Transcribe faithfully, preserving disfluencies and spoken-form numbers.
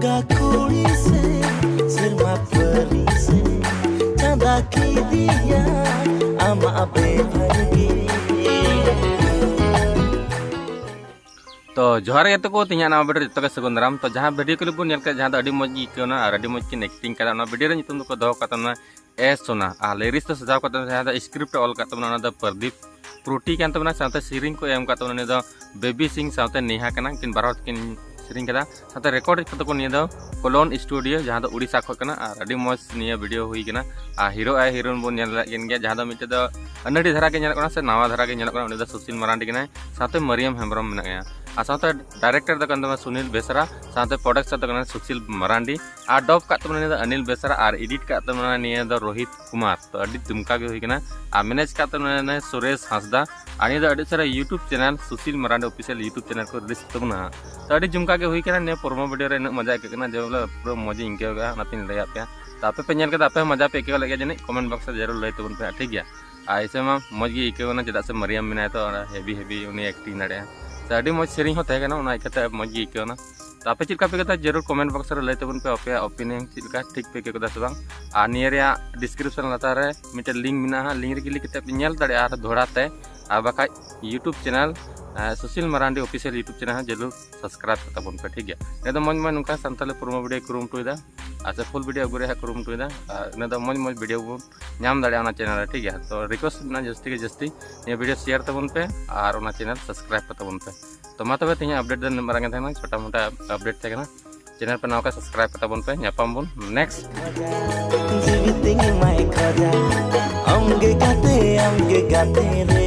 ᱚᱠᱟ ᱠᱩᱲᱤ ᱥᱮ ᱥᱮᱨᱢᱟ ᱯᱟᱹᱨᱤ ᱥᱮ ᱪᱟᱸᱫᱟ ᱠᱤᱫᱤᱭᱟ ᱟᱢᱟᱜ ᱵᱮᱵᱷᱟᱨ ᱜᱮ᱾ ᱛᱚ ᱡᱚᱦᱟᱨ ᱜᱮ ᱛᱟᱠᱚ, ᱛᱮᱦᱮᱧᱟᱜ ᱱᱟᱣᱟ ᱵᱷᱤᱰᱤᱭᱳ ᱨᱮ ᱡᱚᱛᱚ ᱜᱮ ᱥᱟᱹᱜᱩᱱ ᱫᱟᱨᱟᱢ᱾ ᱛᱚ ᱡᱟᱦᱟᱸ ᱵᱷᱤᱰᱤᱭᱳ ᱠᱞᱤᱯ ᱵᱚᱱ ᱧᱮᱞ ᱠᱮᱫ, ᱡᱟᱦᱟᱸ ᱫᱚ ᱟᱹᱰᱤ ᱢᱚᱡᱽ ᱜᱮ ᱟᱹᱭᱠᱟᱹᱣ ᱮᱱᱟ ᱟᱨ ᱟᱹᱰᱤ ᱢᱚᱡᱽ ᱠᱤᱱ ᱮᱠᱴᱤᱝ ᱠᱟᱫᱟ, ᱚᱱᱟ ᱵᱷᱤᱰᱤᱭᱳ ᱨᱮ ᱧᱩᱛᱩᱢ ᱫᱚᱠᱚ ᱫᱚᱦᱚ ᱠᱟᱫ ᱛᱟᱵᱚᱱᱟ ᱮ ᱥᱳᱱᱟ, ᱟᱨ ᱞᱤᱨᱤᱠᱥ ᱫᱚ ᱥᱟᱡᱟᱣ ᱠᱟᱫ ᱛᱟᱵᱚᱱᱟ, ᱡᱟᱦᱟᱸ ᱫᱚ ᱥᱠᱨᱤᱯᱴ ᱮ ᱚᱞ ᱠᱟᱫ ᱛᱟᱵᱚᱱᱟ, ᱚᱱᱟ ᱫᱚ ᱯᱨᱚᱫᱤᱯ ᱯᱨᱩᱴᱤ ᱠᱟᱱ ᱛᱟᱵᱚᱱᱟ, ᱥᱟᱶᱛᱮ ᱥᱮᱨᱮᱧ ᱠᱚ ᱮᱢ ᱠᱟᱫ ᱛᱟᱵᱚᱱᱟ, ᱩᱱᱤ ᱫᱚ ᱵᱮᱵᱤ ᱥᱤᱝ ᱥᱟᱶᱛᱮ ᱱᱮᱦᱟ ᱠᱟᱱᱟ, ᱩᱱᱠᱤᱱ ᱵᱟᱨ ᱦᱚᱲ ᱛᱮᱠᱤᱱ ᱥᱮᱨᱮᱧ ᱠᱟᱫᱟ᱾ ᱥᱟᱶᱛᱮ ᱨᱮᱠᱚᱨᱰ ᱠᱟᱫᱟ ᱠᱚ ᱱᱤᱭᱟᱹ ᱫᱚ ᱠᱚᱞᱚᱱ ᱥᱴᱩᱰᱤᱭᱳ, ᱡᱟᱦᱟᱸ ᱫᱚ ᱩᱲᱤᱥᱥᱟ ᱠᱷᱚᱱ ᱠᱟᱱᱟ, ᱟᱨ ᱟᱹᱰᱤ ᱢᱚᱡᱽ ᱱᱤᱭᱟᱹ ᱵᱷᱤᱰᱤᱭᱳ ᱦᱩᱭ ᱠᱟᱱᱟ᱾ ᱟᱨ ᱦᱤᱨᱳ ᱟᱨ ᱦᱤᱨᱳᱭᱤᱱ ᱵᱚᱱ ᱧᱮᱞ ᱫᱟᱲᱮᱭᱟᱜ ᱠᱟᱱ ᱜᱮᱭᱟ, ᱡᱟᱦᱟᱸ ᱫᱚ ᱢᱤᱫᱴᱮᱡ ᱫᱚ ᱟᱹᱱᱟᱹᱲᱤ ᱫᱷᱟᱨᱟ ᱜᱮ ᱧᱮᱞᱚᱜ ᱠᱟᱱᱟ ᱥᱮ ᱱᱟᱣᱟ ᱫᱷᱟᱨᱟ ᱜᱮ ᱧᱮᱞᱚᱜ ᱠᱟᱱᱟ, ᱩᱱᱤ ᱫᱚ ᱥᱩᱥᱤᱞ ᱢᱟᱨᱟᱱᱰᱤ ᱠᱟᱱᱟᱭ, ᱥᱟᱶᱛᱮ ᱢᱟᱨᱤᱭᱟᱢ ᱦᱮᱢᱵᱨᱚᱢ ᱢᱮᱱᱟᱜ ᱜᱮᱭᱟ᱾ ᱟᱨ ᱥᱟᱶᱛᱮ ᱰᱟᱭᱨᱮᱠᱴᱚᱨ ᱫᱚ ᱠᱟᱱ ᱛᱟᱵᱚᱱᱟ ᱥᱩᱱᱤᱞ ᱵᱮᱥᱨᱟ, ᱥᱟᱶᱛᱮ ᱯᱨᱚᱰᱟᱠᱥᱚᱱ ᱫᱚ ᱠᱟᱱᱟ ᱥᱩᱥᱤᱞ ᱢᱟᱨᱟᱱᱰᱤ, ᱟᱨ ᱰᱚᱵ ᱠᱟᱜ ᱛᱟᱵᱚᱱᱟ ᱱᱤᱭᱟᱹ ᱫᱚ ᱚᱱᱤᱞ ᱵᱮᱥᱨᱟ, ᱟᱨ ᱮᱰᱤᱴ ᱠᱟᱜ ᱛᱟᱵᱚᱱᱟ ᱱᱤᱭᱟᱹ ᱫᱚ ᱨᱳᱦᱤᱛ ᱠᱩᱢᱟᱨ᱾ ᱛᱚ ᱟᱹᱰᱤ ᱫᱩᱢᱠᱟ ᱜᱮ ᱦᱩᱭ ᱠᱟᱱᱟ᱾ ᱟᱨ ᱢᱮᱱᱮᱡᱽ ᱠᱟᱜ ᱛᱟᱵᱚᱱᱟ ᱱᱤᱭᱟᱹ ᱥᱩᱨᱮᱥ ᱦᱟᱸᱥᱫᱟ, ᱟᱨ ᱱᱤᱭᱟᱹ ᱫᱚ ᱟᱹᱰᱤ ᱥᱟᱨᱟ YouTube channel, Sushil Marandi official YouTube channel ᱠᱚ ᱨᱤᱞᱤᱡᱽ ᱛᱟᱵᱚᱱᱟ᱾ ᱛᱚ ᱟᱹᱰᱤ ᱡᱩᱢᱠᱟ ᱜᱮ ᱦᱩᱭ ᱠᱟᱱᱟ᱾ ᱱᱤᱭᱟᱹ ᱯᱨᱳᱢᱳ ᱵᱷᱤᱰᱤᱭᱳ ᱨᱮ ᱤᱱᱟᱹᱜ ᱢᱚᱡᱟ ᱟᱹᱭᱠᱟᱹᱜ ᱠᱟᱱᱟ ᱡᱮ ᱵᱚᱞᱮ ᱯᱩᱨᱟᱹ ᱢᱚᱡᱽ ᱤᱧ ᱟᱹᱭᱠᱟᱹᱣ ᱠᱮᱫᱟ, ᱚᱱᱟᱛᱤᱧ ᱞᱟᱹᱭᱟᱫ ᱯᱮᱭᱟ᱾ ᱛᱚ ᱟᱯᱮ ᱯᱮ ᱧᱮᱞ ᱠᱮᱫᱟ, ᱟᱯᱮ ᱦᱚᱸ ᱢᱚᱡᱟ ᱯᱮ ᱟᱹᱭᱠᱟᱹᱣ ᱞᱮᱫ ᱜᱮᱭᱟ ᱡᱟᱹᱱᱤᱡ, ᱠᱚᱢᱮᱱᱴ ᱵᱚᱠᱥ ᱨᱮ ᱡᱟᱹᱨᱩᱲ ᱞᱟᱹᱭ ᱛᱟᱵᱚᱱ ᱯᱮ ᱦᱟᱸᱜ, ᱴᱷᱤᱠ ᱜᱮᱭᱟ? ᱟᱨ ᱮᱭᱥᱮ ᱢᱟ ᱢᱚᱡᱽ ᱜᱮ ᱟᱹᱭᱠᱟᱹᱣ ᱠᱟᱱᱟ, ᱪᱮᱫᱟᱜ ᱥᱮ ᱢᱟᱨᱤᱭᱟᱢ ᱢᱮᱱᱟᱭᱟ ᱛᱚ, ᱚᱱᱟ ᱦᱮᱵᱤ ᱦᱮᱵᱤ ᱩᱱᱤ ᱮᱠᱴᱤᱝ ᱫᱟᱲᱮᱭᱟᱜᱼᱟ᱾ ᱛᱚ ᱟᱹᱰᱤ ᱢᱚᱡᱽ ᱥᱮᱨᱮᱧ ᱦᱚᱸ ᱛᱟᱦᱮᱸ ᱠᱟᱱᱟ, ᱚᱱᱟ ᱤᱠᱟᱹᱛᱮ ᱢᱚᱡᱽ ᱜᱮ ᱟᱹᱭᱠᱟᱹᱣ ᱮᱱᱟ᱾ ᱛᱚ ᱟᱯᱮ ᱪᱮᱫ ᱞᱮᱠᱟ ᱯᱮ ᱟᱹᱭᱠᱟᱹᱣ ᱠᱮᱫᱟ, ᱡᱟᱹᱨᱩᱲ ᱠᱚᱢᱮᱱᱴ ᱵᱚᱠᱥ ᱨᱮ ᱞᱟᱹᱭ ᱛᱟᱵᱚᱱ ᱯᱮ, ᱟᱯᱮᱭᱟᱜ ᱚᱯᱤᱱᱤᱭᱚᱱ ᱪᱮᱫ ᱞᱮᱠᱟ, ᱴᱷᱤᱠ ᱯᱮ ᱟᱹᱭᱠᱟᱹᱣ ᱠᱮᱫᱟ ᱥᱮ ᱵᱟᱝ? ᱟᱨ ᱱᱤᱭᱟᱹ ᱨᱮᱭᱟᱜ ᱰᱤᱥᱠᱨᱤᱯᱥᱚᱱ ᱞᱟᱛᱟᱨ ᱨᱮ ᱢᱤᱫᱴᱮᱱ ᱞᱤᱝᱠ ᱢᱮᱱᱟᱜᱼᱟ, ᱞᱤᱝᱠ ᱨᱮ ᱠᱞᱤᱠ ᱠᱟᱛᱮ ᱯᱮ ᱧᱮᱞ ᱫᱟᱲᱮᱭᱟᱜᱼᱟ ᱟᱨ ᱫᱚᱦᱲᱟ ᱛᱮ᱾ ᱟᱨ ᱵᱟᱠᱷᱟᱡ YouTube ᱪᱮᱱᱮᱞ, ᱟᱨ Sushil Marandi official YouTube channel ᱦᱚᱸ ᱡᱟᱹᱨᱩᱲ ᱥᱟᱵᱥᱠᱨᱟᱭᱤᱵ ᱠᱟᱛᱟ ᱵᱚᱱ ᱯᱮ, ᱴᱷᱤᱠ ᱜᱮᱭᱟ? ᱱᱤᱭᱟᱹ ᱫᱚ ᱢᱚᱡᱽ ᱢᱚᱡᱽ ᱱᱚᱝᱠᱟ ᱥᱟᱱᱛᱟᱲᱤ ᱯᱨᱳᱢᱳ ᱵᱷᱤᱰᱤᱭᱳ ᱠᱩᱨᱩᱢᱩᱴᱩᱭᱮᱫᱟ, ᱟᱨ ᱥᱮ ᱯᱷᱩᱞ ᱵᱷᱤᱰᱤᱭᱳ ᱟᱹᱜᱩ ᱨᱮᱭᱟᱜ ᱠᱩᱨᱩᱢᱩᱴᱩᱭᱮᱫᱟ, ᱟᱨ ᱤᱱᱟᱹ ᱫᱚ ᱢᱚᱡᱽ ᱢᱚᱡᱽ ᱵᱷᱤᱰᱤᱭᱳ ᱵᱚᱱ ᱧᱟᱢ ᱫᱟᱲᱮᱭᱟᱜᱼᱟ ᱚᱱᱟ ᱪᱮᱱᱮᱞ ᱨᱮ, ᱴᱷᱤᱠ ᱜᱮᱭᱟ? ᱛᱚ ᱨᱤᱠᱣᱮᱥᱴ ᱢᱮᱱᱟᱜᱼᱟ ᱡᱟᱹᱥᱛᱤ ᱜᱮ ᱡᱟᱹᱥᱛᱤ ᱱᱤᱭᱟᱹ ᱵᱷᱤᱰᱤᱭᱳ ᱥᱮᱭᱟᱨ ᱛᱟᱵᱚᱱ ᱯᱮ ᱟᱨ ᱚᱱᱟ ᱪᱮᱱᱮᱞ ᱥᱟᱵᱥᱠᱨᱟᱭᱤᱵ ᱠᱟᱛᱟ ᱵᱚᱱ ᱯᱮ᱾ ᱛᱚ ᱢᱟ ᱛᱚᱵᱮ ᱛᱮᱦᱮᱧᱟᱜ ᱟᱯᱰᱮᱴ ᱫᱚ ᱱᱤᱱᱟᱹᱜ ᱢᱟᱨᱟᱝ ᱜᱮ ᱛᱟᱦᱮᱸ ᱠᱟᱱᱟ, ᱪᱷᱳᱴᱟ ᱢᱳᱴᱟ ᱟᱯᱰᱮᱴ ᱛᱟᱦᱮᱸ ᱠᱟᱱᱟ᱾ ᱪᱮᱱᱮᱞ ᱯᱮ ᱱᱟᱣᱟ ᱠᱷᱟᱡ ᱥᱟᱵᱥᱠᱨᱟᱭᱤᱵ ᱠᱟᱛᱟ ᱵᱚᱱ ᱯᱮ, ᱧᱟᱯᱟᱢ ᱵᱚᱱ ᱱᱮᱠᱥᱴ᱾ ᱡᱤᱣᱤ ᱛᱤᱧ ᱮᱢᱟᱭ ᱠᱷᱚᱡᱟ, ᱟᱢᱜᱮ ᱜᱟᱛᱮ, ᱟᱢᱜᱮ ᱜᱟᱛᱮ ᱨᱮ᱾